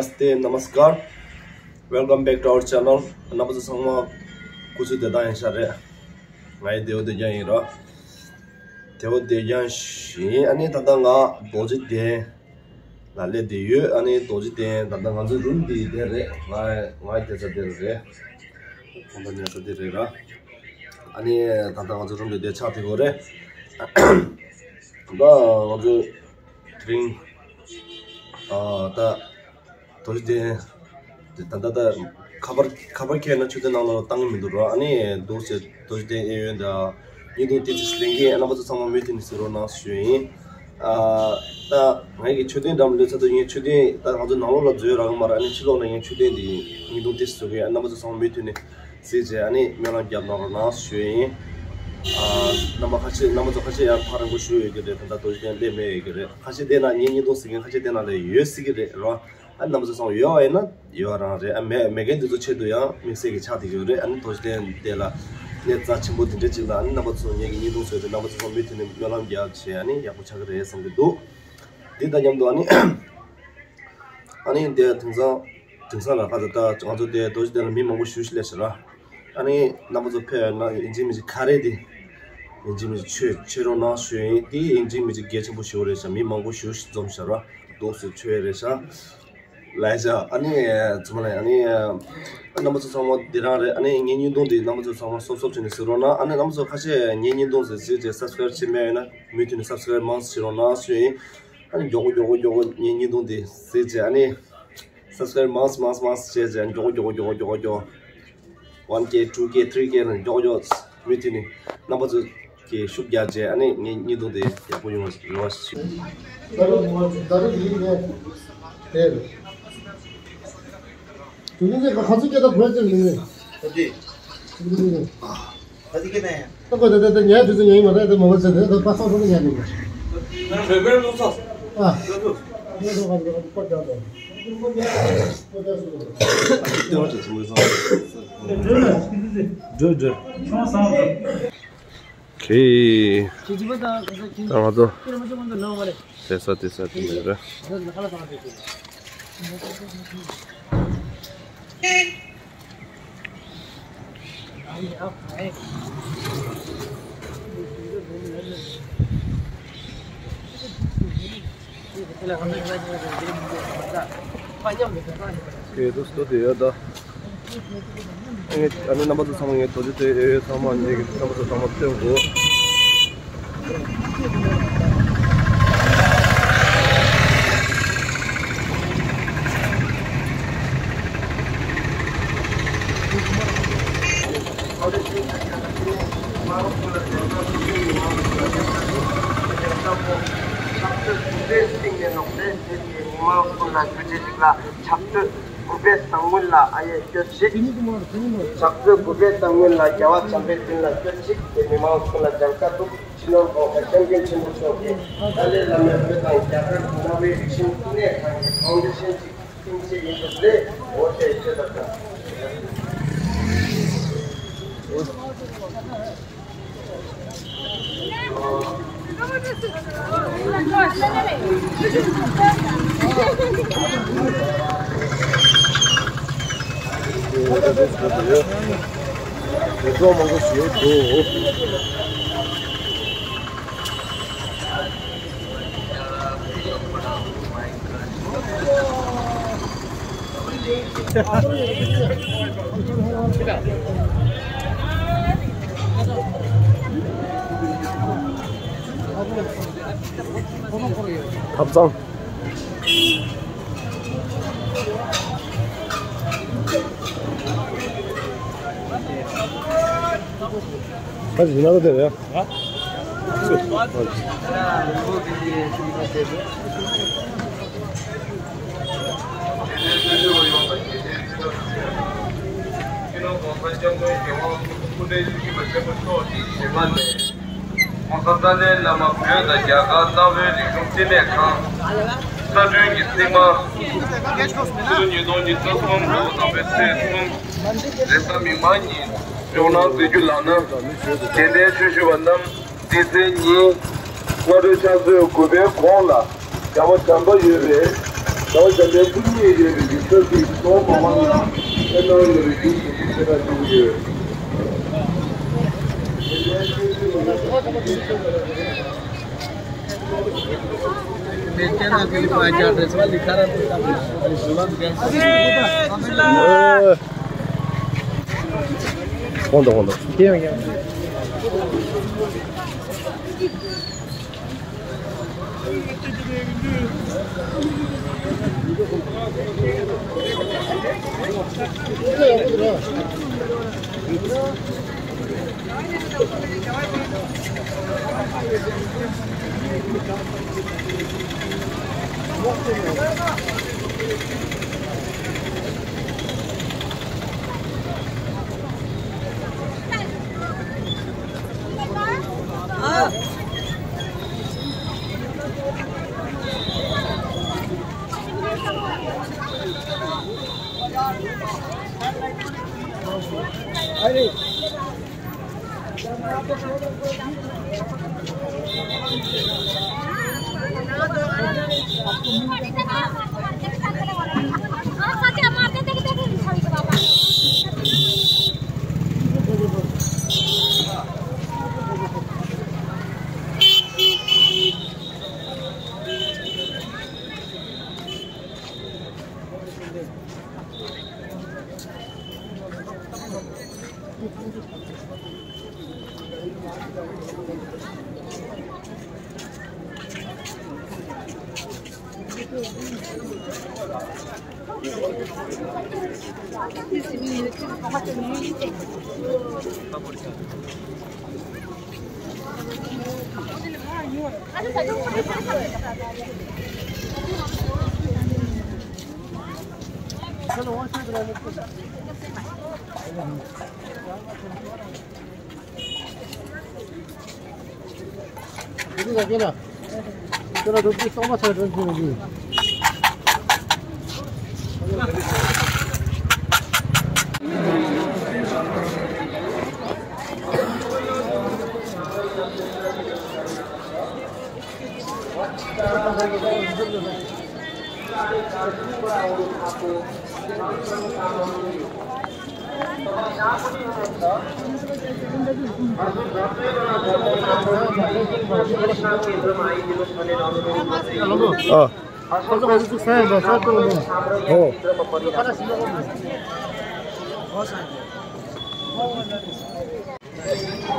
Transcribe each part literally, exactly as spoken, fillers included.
Namaste, namaskar. Welcome back to our channel. རྣམ་པ་ཚོ་ཚང་མ་སྐུ་གཟུགས་བདེ་ཐང་ཡིན་ཤག་རེད། ང་ཡི་བདེ་པོ་བདེ་རྐྱང་ཡིན་ར། བདེ་པོ་བདེ་རྐྱང་ཞིག་ཨ་ནི་ད་ལྟ་ང་རྡོ་རྗེ་གདན་ལ་སླེབས་བསྡད་ཡོད། ཨ་ནི་རྡོ་རྗེ་གདན་ད་ལྟ་ང་ཚོའི་རུམ་འདི་འདི་རེད། ང་ང་ཡི་བསྡད་ས་འདི་རེད། ཁོང་པ་ཉལ་ས་འདི་རེད་ར། ཨ་ནི་ད་ལྟ་ང་ཚོའི་རུམ་འདི་འདི་ཆགས་བསྡད་ཡོད་རེད། ད་ང་ཚོའི་དེ་རིང་ཨ་ད་རྡོ་རྗེ་གདན་དེ་ད་ལྟ་ད་ཁ་པར་ཁ་པར་ཁྱེར་ན་མཆོད་རྟེན་ནང་ལ་བཏང་གི་མི་འདུག་ར། ཨ་ནི་འདུག་ཟེར་རྡོ་རྗེ་གདན་གཡས་གཡོན་དང་བརྙན་ཐུང་ཏོག་ཙམ་ལེན་གྱི། རྣམ་པ་ཚོ་ཚང་མ་མུ་མཐུད་ནས་གཟིགས་རོགས་གནང་ཞུ་ཡིན། ཨ་ད་ངའི་གི་མཆོད་རྟེན་འགྲམ་ལོས་ཚ་དུ་ངའི་མཆོད་རྟེན་ད་ང་ཚོ་ནང་ལོགས་ལ་འཛུལ་ཡོད་རག་གི་མ་རེད། ཨ་ནི་ཕྱི་ལོགས་ན་ངའི་མཆོད་རྟེན་དེ་བརྙན་ཐུང་ཏོག་ཙམ་བཟོ་གི། རྣམ་པ་ཚོ་ཚང་མ་མུ་མཐུད་ནས་གཟིགས་བྱས་ཨ་ནི་སྨོན་ལམ་རྒྱབ་གནང་རོགས་གནང་ཞུ་ཡིན། ཨ་རྣམ་པ་ཁ་ཤས་རྣམ་པ་ཚོ་ཁ་ཤས་ཡང་ཐག་རིང་པོ་བཞུགས་ཡོད་ཀྱི་རེད། ད་ལྟ་རྡོ་རྗེ་གདན་སླེབས་མེད་ཡོད་ཀྱི་རེད། ཁ་ཤས་བལྟས་ན་ངའི་བརྙན་ཐུང་གཟིགས་མཁན་ཁ་ཤས་བལྟས་ན་ལས་ཡོད་སྲིད་ཀྱི་རེད་རོ། ཨ་རྣམ་པ་ཚོ་ཚང་མ་ཡོད་པ་ཡིན་ན་ཡོད་རང་རེད། ཨ་མེད་མེད་མཁན་འདི་ཚོ་ཆེད་དུ་ཡང་དམིགས་བསལ་གྱི་ཆགས་བསྡད་ཀྱི་ཡོད་རེད། ཨ་ནི་རྡོ་རྗེ་གདན་དེ་ལ་གནས་རྩ་ཆེན་པོ་འདི་འདྲ་ཅིག་ལ་ཨ་ནི་རྣམ་པ་ཚོ་ངེད་ཀྱི་བརྙན་ཐུང་བཟོས་ཏེ་རྣམ་པ་ཚོ་ཚང་མ་མུ་མཐུད་ནས་སྨོན་ལམ་རྒྱབ་བྱས་ཨ་ནི་ཡག་པོ་ཆགས་ཀྱི་རེད་བསམ་གྱི་འདུག་འདི་དང་མཉམ་དུ་ཨ་ནི་ཨ་ནི་དེ་དེང་སང་དེང་སང་ལ་ཁ་ད་ལྟ་ང་ཚོ་དེ་རྡོ་རྗེ་གདན་ལ་མི་མང་པོ་ཞེ་པོ་ཅིག་སླེབས་ཤག་ར། ཨ་ནི་རྣམ་པ་ཚོ་ཕེབས་ཡོད་ན་ཡིན་གཅིག་མིན་གཅིག་ཁ་རས་དེ་ཡིན་གཅིག་མིན་གཅིག་མཆོད་མཆོད་རོགས་གནང་ཞུ་ཡིན། དེ་ཡིན་གཅིག་མིན་གཅིག་གལ་ཆེན་པོ་ཞེ་པོ་རེད་ཤག་མི་མང་པོ་ཞེ་པོ་ཅིག་འཛོམས་ཤག་ར། འདུག་སེ་མཆོད་ཡས་རེད་ཤག་ལའི་ཤག་ཨ་ནི་ཚང་མ་ལ་ཨ་ནི་རྣམ་པ་ཚོ་ཚང་མ་འདི་རང་རེད། ཨ་ནི་ངའི་བརྙན་ཐུང་འདི་རྣམ་པ་ཚོ་ཚང་མ་སོབ་སོབ་བྱས་ནས་གཟིགས་རོགས་གནང་། ཨ་ནི་རྣམ་པ་ཚོ་ཁ་ཤས་ངའི་བརྙན་ཐུང་འདི་གཟིགས་བྱས་སབ་སི་ཀ་རེབ་བྱས་མེད་ཡོད་ན་མུ་མཐུད་ནས་སབ་སི་ཀ་རེབ་མང་ཙམ་བྱེད་རོགས་གནང་ཞུ་ཡིན། ཨ་ནི་མགྱོགས་པོ་མགྱོགས་པོ་མགྱོགས་པོ་ངའི་བརྙན་ཐུང་འདི་གཟིགས་བྱས་ཨ་ནི་སབ་སི་ཀ་རེབ་མང་ཙམ་མང་ཙམ་མང་ཙམ་བྱས་བྱས་མགྱོགས་པོ་མགྱོགས་པོ་མགྱོགས་པོ་མགྱོགས་པོ་མགྱོགས་པོ། One K, two K, three K ལ་མགྱོགས་མགྱོགས་མུ་མཐུད་ནས་རྣམ་པ་ཚོ་གིས་ཤུགས་རྒྱག་བྱས་ཨ་ནི་ངའི་བརྙན་ཐུང་དེ་ཡག་པོ་ཡོང་བ་ཡོང་བ་ཞུ། ད་རུང་ད་རུང་ཡིན་ནས་དེ་རེད། དེ་རིང་གི་ཁ་ཚུགས་སྐད་ད་བོད་ཀྱི་མི་ནས། ད་དེ། ད་དེ་སྐད་ན་ཡང་། ད་གོ་ད་ད་ད་ཉལ་དུས་ཚོད་ཉལ་ཡིན་མ་རེད། ད་མ་གོ་ཚེ་ད་ད་པ་སང་སང་ད་ཉལ་ཡིན་མ། བོད་པའི་སློབ་གསོ། ཨ། སློབ་གསོ། སློབ་གསོ་ག་ཚོད་ག་ཚོད་པར་རྒྱག་དང་། འགྲོ་འགྲོ། ཁྱེད། ད་ང་ཚོ་དེ་ས་དེ་ས་དེ་ནས་རེད། ཨེ་དུ་སྟོད་དེ་ཡོད་ད། ཨ་ནི་རྣམ་པ་ཚོ་ཚང་མ་ངའི་རྡོ་རྗེ་གདན་ཨེ་ཡོད་ཚང་མ་ངེད་ཀྱི་རྣམ་པ་ཚོ་ཚང་མ་སྟོན་དགོས། མི་མང་ཀུན་ལ་རྒྱུ་ཆེ་ཞིག་ལ་ཕྱག་མཛོད་དགུ་པའི་གསང་སྔོན་ལ་ཨ་ཡེ་སྐྱོར་ཞིག་ཕྱག་མཛོད་དགུ་པའི་གསང་སྔོན་ལ་རྒྱལ་བ་བྱམས་པའི་མདུན་ལ་སྐྱོར་ཞིག་དེ་མི་མང་ཀུན་ལ་སྦྱང་བཀའ་གཏུགས། སྤྱི་ནོར་གོང་ས་སྐྱབས་མགོན་ཆེན་པོ་མཆོག་གིས་ཏཱ་ལའི་བླ་མའི་བོད་དང་རྒྱ་གར་གྱི་གནའ་བོའི་རིག་གཞུང་བསྟི་གནས་ཁང་གི་ཕའུན་ཌེ་ཤན་ཅིག་ཁྲིམས་ཆད་ཡིན་པ་ལས་འོ་དེ་ཆེ་ཐབས་དང་། ཐབ་ཚང་། ཁ་ཅིག་ན་ད་དེ་རེད། ཨ། སུ། གོང་ས་ཏཱ་ལའི་བླ་མ་བོད་དང་རྒྱ་གར་གནའ་བོའི་རིག་གཞུང་བསྟི་གནས་ཁང་། གསར་སྐྲུན་གྱི་རྩིག་དམར། ཕྱི་ལོ་ཉིས་སྟོང་ཉི་ཤུ་རྩ་གསུམ་ལོ་ནོ་བེ་ཚེས་གསུམ། རེས་གཟའ་མིག་དམར་ཉིན་འབྱོར་གནང་མཛད་རྒྱུ་ལགས་ན། དད་ལྡན་ཆོས་ཞུ་བ་རྣམས་སྡེ་ཚན་གཉིས། སྔ་དྲོའི་ཕྱག་ཚོད་དགུ་པའི་གོང་ལ་རྒྱལ་བ་བྱམས་པ་ཡོད་པའི་ ད་བར་འཇམ་དཔལ་སྐུ་མྱེད་ཡོད་པའི་གི་ས་གཟིགས་གཙོ་བོ་མ་མང་ལ་ཨེ་ནོར་ཡོད་པའི་རྒྱུ་སུ་ཤེས་ན་བྱུང་ཡོད། ཧོན་དོ་ཧོན་དོ། ཨ། ཨོ།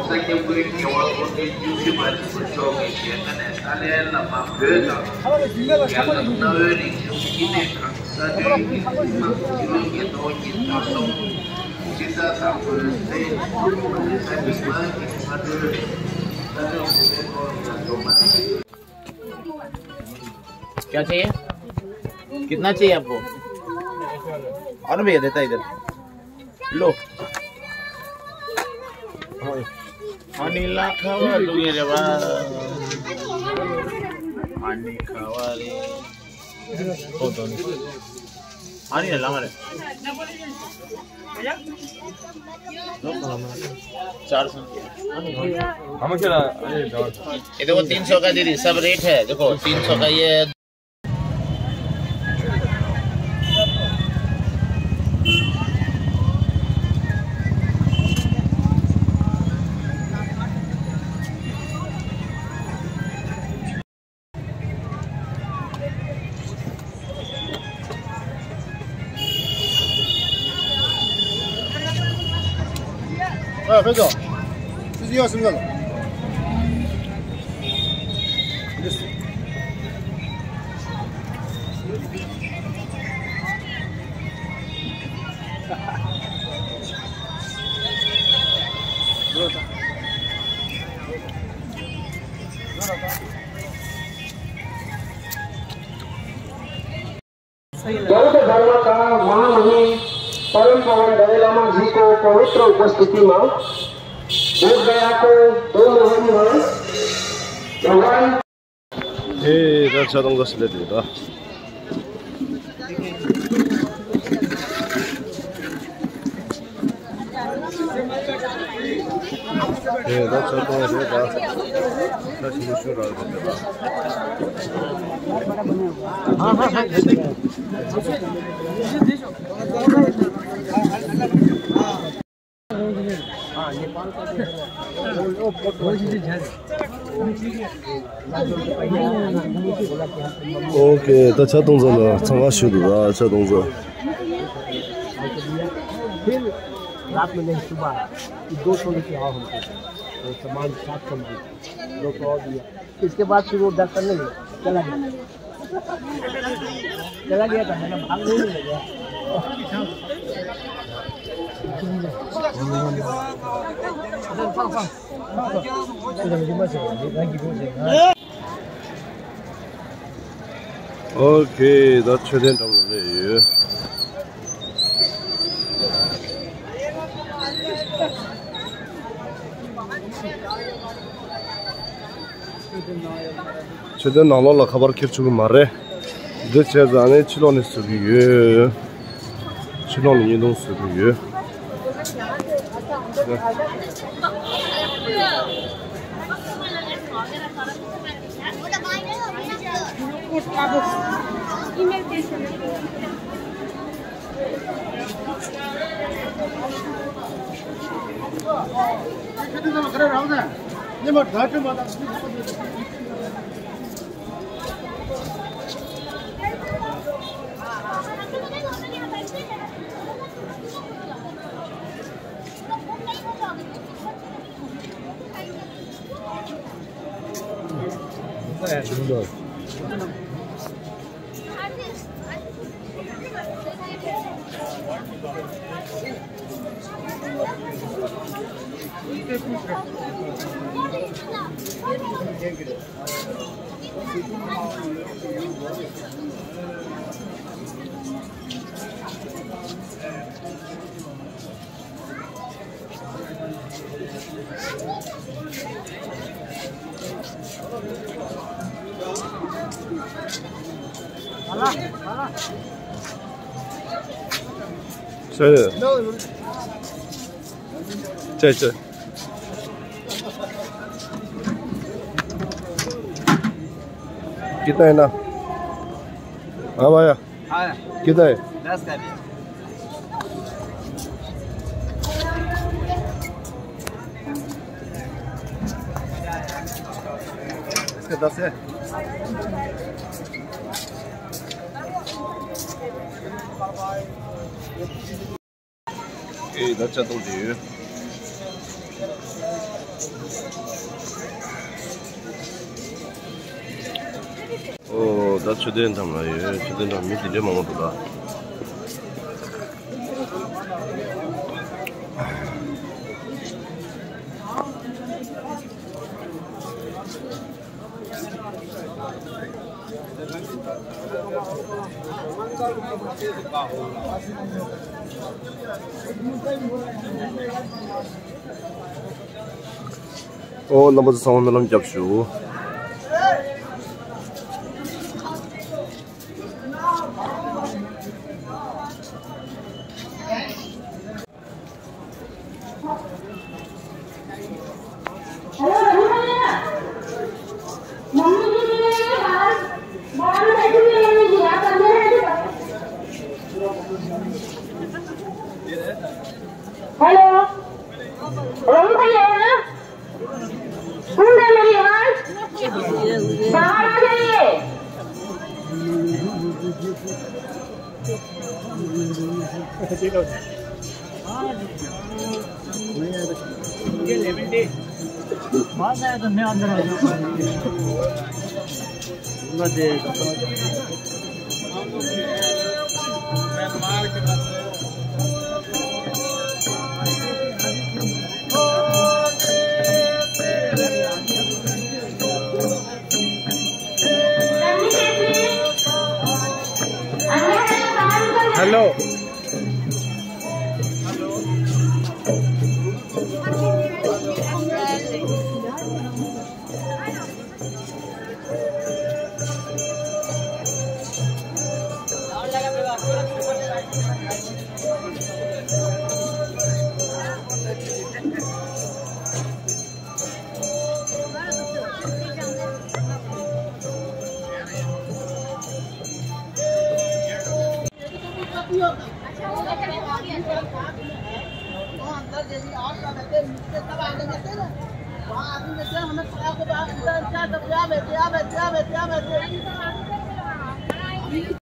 ས་སྐྱ་པའི་རྒྱལ་བ་ཨོ་རྒྱན་བཅུ་བཞི་པ་ཆེན་པོ་མཆོག་གི་ཞལ་སྔ་ནས་ཏཱ་ལའི་བླ་མ་བོད་དང་རྒྱ་གར་གནའ་བོའི་རིག་གཞུང་སྐྱེ་གནས་ཁང་ས་དོན་གྱི་ཐུགས་སམ་ཕྱི་ལོ་ཉིས་སྟོང་ཉི་ཤུ་རྩ་གསུམ་ཕྱི་ཟླ་དང་པོའི་ཚེས་བཅུ་དྲུག་ཉི་ཤུ་རྩ་གཉིས་མ་ལོའི་ས་ཐོན་དགུ་པའི་ཐོག་ཡང་འཛོམས་པ། क्या चाहिए? कितना चाहिए आपको? और भैया देता इधर। लो। पानी ला खावा दूंगे रे बा। पानी खावा रे। पानी ला रे। चार सौ। ये देखो, तीन सौ का दीदी, सब रेट है। देखो, तीन सौ का ये। ཨ། ཕེབས་སོང་། སུ་ཡོད་སེམས་ལ། बौद्ध धर्म का महामुनि परम पावन दलाई लामा जी को पवित्र उपस्थिति में बोध गया को दो मोहन में भगवान ཨེ། ད་ཆ་ཚང་ག་སི་ལེ་དེ་ད། ཨེ། ད་ཆ་ཚང་རེད་ད། ད་ཆ་ཆུང་ཆུང་རང་རེད་ད། ཨོ་ཁེ། ད་ཆ་གཏོང་ཚར་ལ་འཚང་ཁ་ཤོར་འདུག་ད་ཆ་གཏོང་ཚར། फिर रात में नहीं, सुबह दो सौ लेके आओ हमको, तो सामान सात सौ मांगते हैं, दो सौ और दिया। इसके बाद फिर वो डॉक्टर नहीं चला गया, चला गया था, मैंने भाग नहीं ले गया। ཨོ་ཁེ། ད་མཆོད་རྟེན་འགྲམ་ལ་སླེབས་ཡོད། མཆོད་རྟེན་ནང་ལོགས་ལ་ཁ་པར་འཁྱེར་ཆོག་གི་མ་རེད། འདི་བྱས་ཙང་ནི་ཕྱི་ལོགས་ནས་བཟོ་གི་ཡོད། ཕྱི་ལོགས་ནས་བརྙན་ཐུང་བཟོ་གི་ཡོད། चल चल। कितना है ना? हाँ भैया। हाँ। कितना है? दस का भी। इसका दस है। ཨེ། ད་ཆ་གཏོང་བྱས་ཡོད། ཨོ། ད་མཆོད་རྟེན་འགྲམ་ལ་ཡོད། མཆོད་རྟེན་འགྲམ་མི་དེ་འདྲའི་མང་པོ་འདུག་ད། ཨོ། རྣམ་པ་ཚོ་ཚང་མ་སྨོན་ལམ་རྒྱབ་ཞུ། हेलो, रोहित भैया है ना? सुन रहे मेरी आवाज? बाहर आ जाइए। हेलो। वो अंदर जैसे और सब रहते हैं, मिलके सब आगे करते हैं ना। वहाँ आदमी रहते हैं, हमें खड़ा होकर बाहर अंदर क्या सब क्या बैठे, क्या बैठे, क्या बैठे, क्या बैठे।